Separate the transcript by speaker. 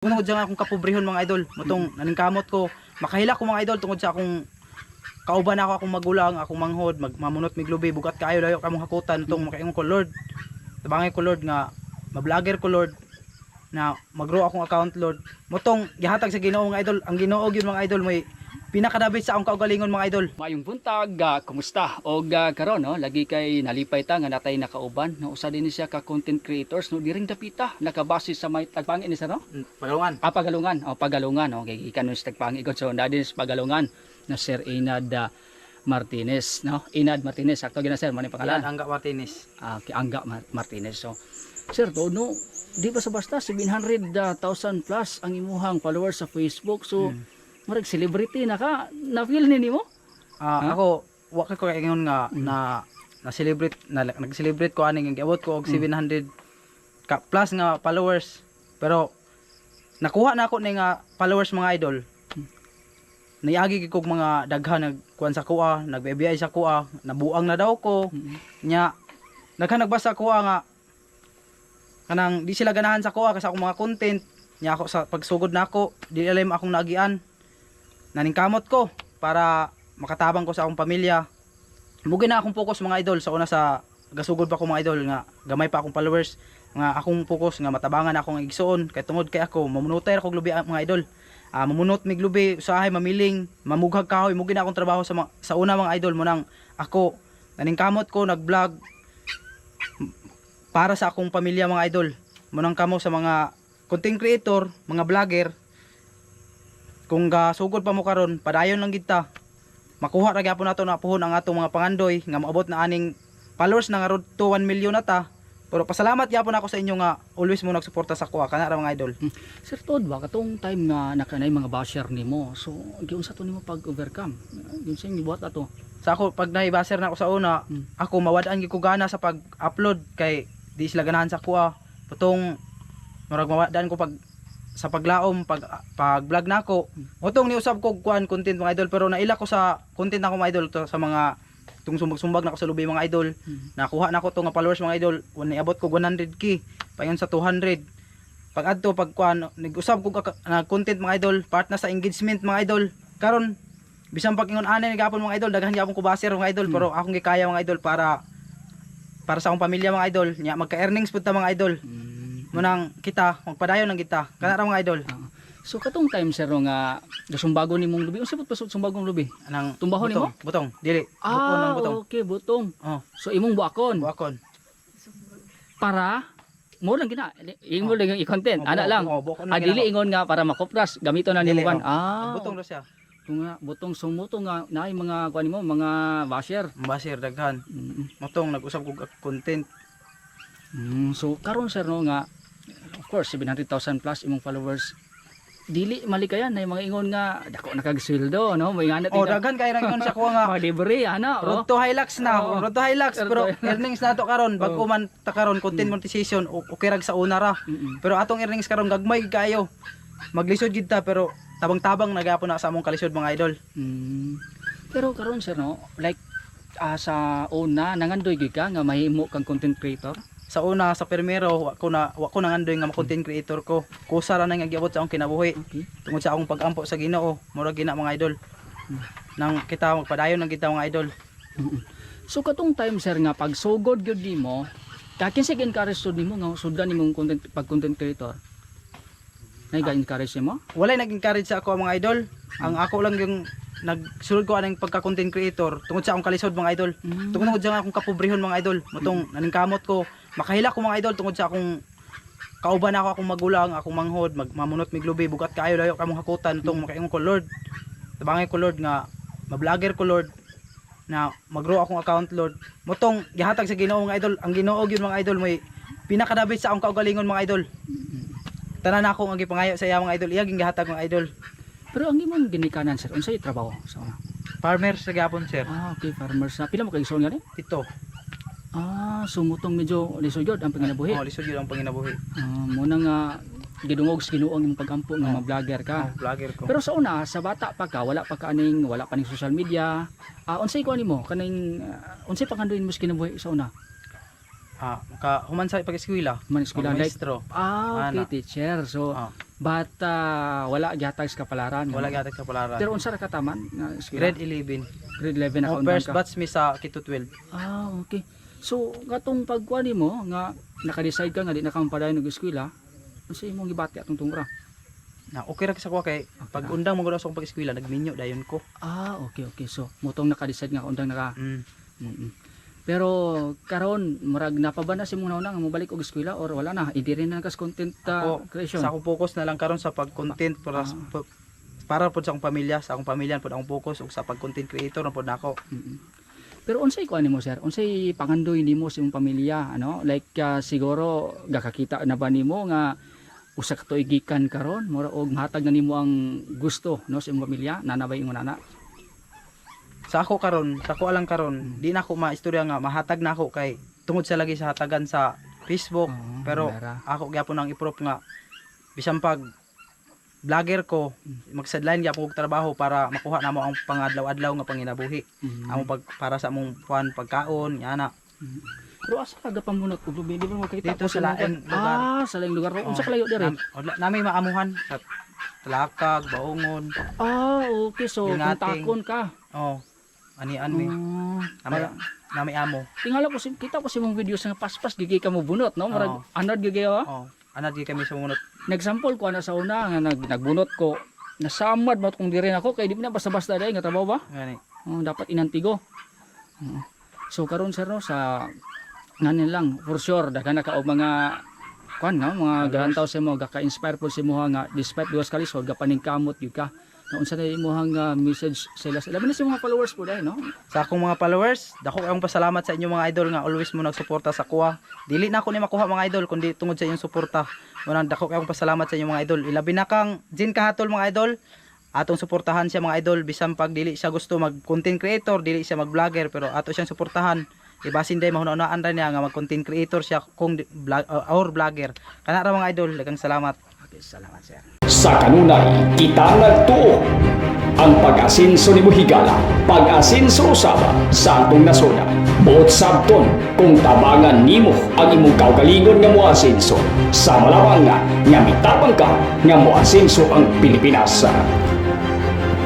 Speaker 1: Tungod sa akong kapobrehon, mga idol, mutong naningkamot ko, makahila ko, mga idol, tungod sa akong kauban ako akong magulang, akong manghod, mamunot mig lubi, bugat kaayo layo kamong hakutan tong makaingon ko, "Lord, tabangay ko, Lord, nga ma-vlogger ko, Lord, na mag-grow akong account, Lord." Mutong gihatag sa Ginoo, mga idol, ang Ginoo gyud, mga idol, may pinakadabit sa akong kaugalingon, mga idol.
Speaker 2: Maayong buntag, kumusta? Og karon no, lagi kay nalipay ta nga natay nakauban no, usa din ni siya ka content creators no, diring dapita nakabase sa may Tagpangi ni sir, no?
Speaker 1: Pagalungan.
Speaker 2: Ah, Pagalungan. Oh, Pagalungan. Okay, gikan sa Tagpangi gud. So, na din sa Pagalungan na Sir Inad Martinez, no? Inad Martinez, sakto gina, sir, mo ni
Speaker 1: Yan,
Speaker 2: pangalan.
Speaker 1: Angga Martinez.
Speaker 2: Ah, kay Angga Martinez. So, sir, to no, di ba sa basta 700,000 plus ang imuhang followers sa Facebook. So, murag celebrity na ka. Na-feel ni nimo?
Speaker 1: Ah,
Speaker 2: Ha?
Speaker 1: ako wa kay ko ingon nga na na celebrate na nag-celebrate ko aning giabot ko og 700 ka plus nga followers. Pero nakuha na ako ni nga followers, mga idol. Niagi gid kog mga daghan nagkuan sa kuha, nag-BBI sa kuha, nabuang na daw ko. Nya daghan nagbasa kuha nga kanang di sila ganahan sa kuha kasi akong mga content. Nya ako sa pagsugod nako, di alam akong naagian. Naningkamot ko para makatabang ko sa akong pamilya. Mugi na akong focus, mga idol, sa una sa gasugod pa ko, mga idol, nga gamay pa akong followers, nga akong focus nga matabangan akong igsuon kay tungod kay ako mamunutay ra kog lubi, mga idol. Ah, mamunot mig lubi, usahay mamiling, mamughag kahoy, mugi na akong trabaho sa una, mga idol. Mo nang ako naningkamot ko nag-vlog para sa akong pamilya, mga idol. Mo nang kamo sa mga content creator, mga vlogger, kung gasugod pa mo karon, padayon lang gid ta. Makuha ra gyapon nato na puhon ang atong mga pangandoy nga moabot na aning followers na nga road to 1 million na ta. Pero pasalamat gyapon ako sa inyo nga always mo nagsuporta sa kuha kana ra, mga idol.
Speaker 2: Sir Todd ba, katong time nga nakanay mga basher nimo. So, giunsa to nimo pag overcome? Giunsa yung gibuhat ato?
Speaker 1: Sa ako pag naibaser na ako sa una, ako mawad-an gyud ko gana sa pag-upload kay di sila ganahan sa kuha. Putong murag mawad-an ko pag sa paglaom pag pag vlog nako. Utong niusab ko kuan content, mga idol, pero naila ko sa content nako, mga idol, to, sa mga tung sumbag-sumbag nako sa lubi, mga idol. Nakuha nako to nga followers, mga idol, niabot ko 100K, payon sa 200. Pag adto pag kuan nag-usab ko na content, mga idol, part na sa engagement, mga idol. Karon bisan pag ingon ani gapon, mga idol, daghan gyapon ko baser, mga idol, pero akong gikaya, mga idol, para para sa akong pamilya, mga idol. Nya magka-earnings pud ta, mga idol. Munang kita magpadayon lang kita kana ra, mga idol.
Speaker 2: Ah. So katong time, sir, no, nga gasumbago nimong lubi. Unsa pud sumbagong lubi?
Speaker 1: Anang
Speaker 2: Tumbahon
Speaker 1: butong,
Speaker 2: nimo?
Speaker 1: Butong dili.
Speaker 2: Ah,
Speaker 1: Bukon ng butong.
Speaker 2: Okay, butong.
Speaker 1: Oh.
Speaker 2: So imong buakon
Speaker 1: Buakon.
Speaker 2: Para mo lang gina imo lang yung i-content
Speaker 1: Oh,
Speaker 2: ana lang.
Speaker 1: Oh, buakon
Speaker 2: Ah,
Speaker 1: lang
Speaker 2: dili
Speaker 1: gina.
Speaker 2: ingon nga para makopras gamito na nimo
Speaker 1: Dili,
Speaker 2: kan.
Speaker 1: oh.
Speaker 2: Ah,
Speaker 1: Butong ra siya.
Speaker 2: Kung nga butong sumuto nga naay mga kuan nimo mga basher.
Speaker 1: Basher daghan. Motong nag-usab ko content.
Speaker 2: So karon, sir, no, nga of course 700,000 plus imong followers, dili malikayan na yung mga ingon nga dako na kag sweldo, no, may nga
Speaker 1: Oh, daghan kay ra ingon sa kuha nga
Speaker 2: mga libre ana, oh.
Speaker 1: Road to Hilux na, road to Hilux,
Speaker 2: Road
Speaker 1: pero
Speaker 2: to Hilux.
Speaker 1: earnings nato karon bag-o man ta karon content monetization, okay rag sa una ra. Pero atong earnings karon gagmay kayo. Maglisod gid ta pero tabang-tabang nagapon na sa among kalisod, mga idol.
Speaker 2: Pero karon, sir, no, like sa una nangandoy gyud ka nga mahimo kang content creator?
Speaker 1: Sa una sa primero wa ko nangandoy nga ma-content creator ko. Kusa ra na nga giabot sa akong kinabuhi tungod sa akong pagampo sa Ginoo, mura gina, mga idol. Nang kita magpadayon lang kita, mga idol.
Speaker 2: So katong time, sir, nga pagsugod gyud nimo, kakin sa encourage sud nimo nga sudan nimong content pag content creator? Nay ga encourage nimo?
Speaker 1: Walay nag-encourage sa ako, mga idol. Ang ako lang yung nagsulod ko aning pagka-content creator tungod sa akong kalisod, mga idol. Tungod sa akong kapobrehon, mga idol. Mutong naningkamot ko, makahila ko, mga idol, tungod sa akong kauban ako akong magulang, akong manghod, mamunot mig lubi, bugat kaayo layo kamong hakutan tong makaingon ko, "Lord, tabangay ko, Lord, nga ma-vlogger ko, Lord, na mag-grow akong account, Lord." Mutong gihatag sa Ginoo, mga idol, ang Ginoo gyud, mga idol, may pinakadabit sa akong kaugalingon, mga idol. Tanan ako ang gipangayo sa iya, mga idol, iya ging gihatag, mga idol.
Speaker 2: Pero ang imong ginikanan, sir, unsay trabaho sa una?
Speaker 1: Farmer sa gyapon, sir.
Speaker 2: Ah, okay, farmer sa pila mo kay igsoon gani?
Speaker 1: Pito.
Speaker 2: Ah, sumutong medyo lisod gyud ang panginabuhi.
Speaker 1: Oh, lisod gyud ang panginabuhi.
Speaker 2: Ah, muna nga gidungog sa Ginoo ang imong pagampo nga ma-vlogger ka.
Speaker 1: Oh, vlogger ko.
Speaker 2: Pero sa una, sa bata pa ka, wala pa ka aning wala pa ning social media. Ah, unsay kuan nimo kaning unsay pangandoy mo sa kinabuhi sa una?
Speaker 1: Ah, maka human sa pag-eskwela.
Speaker 2: Man eskwela like
Speaker 1: Maestro.
Speaker 2: Ah, okay,
Speaker 1: Ana.
Speaker 2: teacher. So but wala gihatag sa kapalaran.
Speaker 1: Wala
Speaker 2: no?
Speaker 1: gyud kapalaran.
Speaker 2: Pero unsa ra ka taman nga eskwela?
Speaker 1: Grade 11.
Speaker 2: Grade 11 na
Speaker 1: Oh,
Speaker 2: kaundang
Speaker 1: first
Speaker 2: ka.
Speaker 1: batch mi sa Kito 12.
Speaker 2: Ah, okay. So katong pagkuan nimo nga naka-decide ka nga di na ka mapadayon og eskwela, unsa imong gibati atong tungura?
Speaker 1: Na okay ra sa kuha kay pag undang mo gud sa akong pag-eskwela nagminyo dayon ko.
Speaker 2: Ah, okay. So motong naka-decide nga kaundang naka. Pero karon murag napa ba na si mong nauna nga mobalik og eskwela or wala na? Hindi rin na kas content
Speaker 1: Ako,
Speaker 2: creation.
Speaker 1: sa akong focus na lang karon sa pag-content para para pod sa akong pamilya, sa akong pamilya pod akong focus ug sa pag-content creator na pod nako.
Speaker 2: Pero unsay kuan nimo, sir? Unsay pangandoy nimo sa imong pamilya, ano? Like siguro gakakita na ba nimo nga usa ka tuig gikan karon, mura og mahatag na nimo ang gusto, no, sa imong pamilya, nana ba ingon ana?
Speaker 1: Sa ako karon, sa ako alang karon, di na ako maistorya nga mahatag na ako kay tungod sa lagi sa hatagan sa Facebook,
Speaker 2: Oo,
Speaker 1: pero
Speaker 2: wala ra.
Speaker 1: ako gyapon ang i-proof nga bisan pag vlogger ko, magsadline gyapon og trabaho para makuha namo ang pangadlaw-adlaw nga panginabuhi. Among pag para sa among kuan pagkaon, yana.
Speaker 2: Pero asa ka gapambunot og lubi? Di ba makita
Speaker 1: Dito
Speaker 2: ko
Speaker 1: sa
Speaker 2: imong
Speaker 1: laing
Speaker 2: kuan?
Speaker 1: lugar.
Speaker 2: Ah, sa laing lugar. Unsa kalayo diri?
Speaker 1: Nami maamuhan sa Talakag, Baungon.
Speaker 2: Ah, okay. So kung
Speaker 1: Bingating.
Speaker 2: takon ka.
Speaker 1: Oh, anian mi.
Speaker 2: Ah,
Speaker 1: Nami, nami amo.
Speaker 2: tingala ko si kita ko sa imong videos nga paspas gigi ka mo bunot, no? Murag
Speaker 1: Oo.
Speaker 2: anad gigi oh.
Speaker 1: Oh, anad gyud kami sa munot.
Speaker 2: Nagsample ko ana sa una nga nagbunot ko. Nasamad mo kung diri nako kay di na basta-basta dai nga trabaho ba?
Speaker 1: Gani.
Speaker 2: Oh, dapat inantigo. Oo. So karon, sir, no, sa nganin lang for sure daghan na ka og mga kuan, no, mga galantaw sa imo, gaka-inspire po sa imo nga despite duwas kalisod gapaningkamot gyud ka. No, unsa na imong message sa ila? Labi na sa mga followers po dai, no?
Speaker 1: Sa akong mga followers, dako kayong pasalamat sa inyo mga idol nga always mo nagsuporta sa kuha. Dili na ako ni makuha mga idol kundi tungod sa inyong suporta. Munang dako kayong pasalamat sa inyo mga idol. Ilabi na kang Jin Kahatol mga idol. Atong suportahan siya mga idol bisan pag dili siya gusto mag content creator, dili siya mag vlogger pero ato siyang suportahan. Ibasin day mahuna-unaan ra niya nga mag content creator siya kung or vlogger. Kana ra mga idol, daghang salamat.
Speaker 2: Okay, salamat, sir.
Speaker 3: Sa kanunay, kita nagtuo. Ang pag-asinso ni Buhigala, pag-asinso usaba sa atong nasoda. Buot sabton kung tabangan nimo ang imong kaugalingon nga moasinso. Sa malawang nga, nga mitabang ka nga moasinso ang Pilipinas.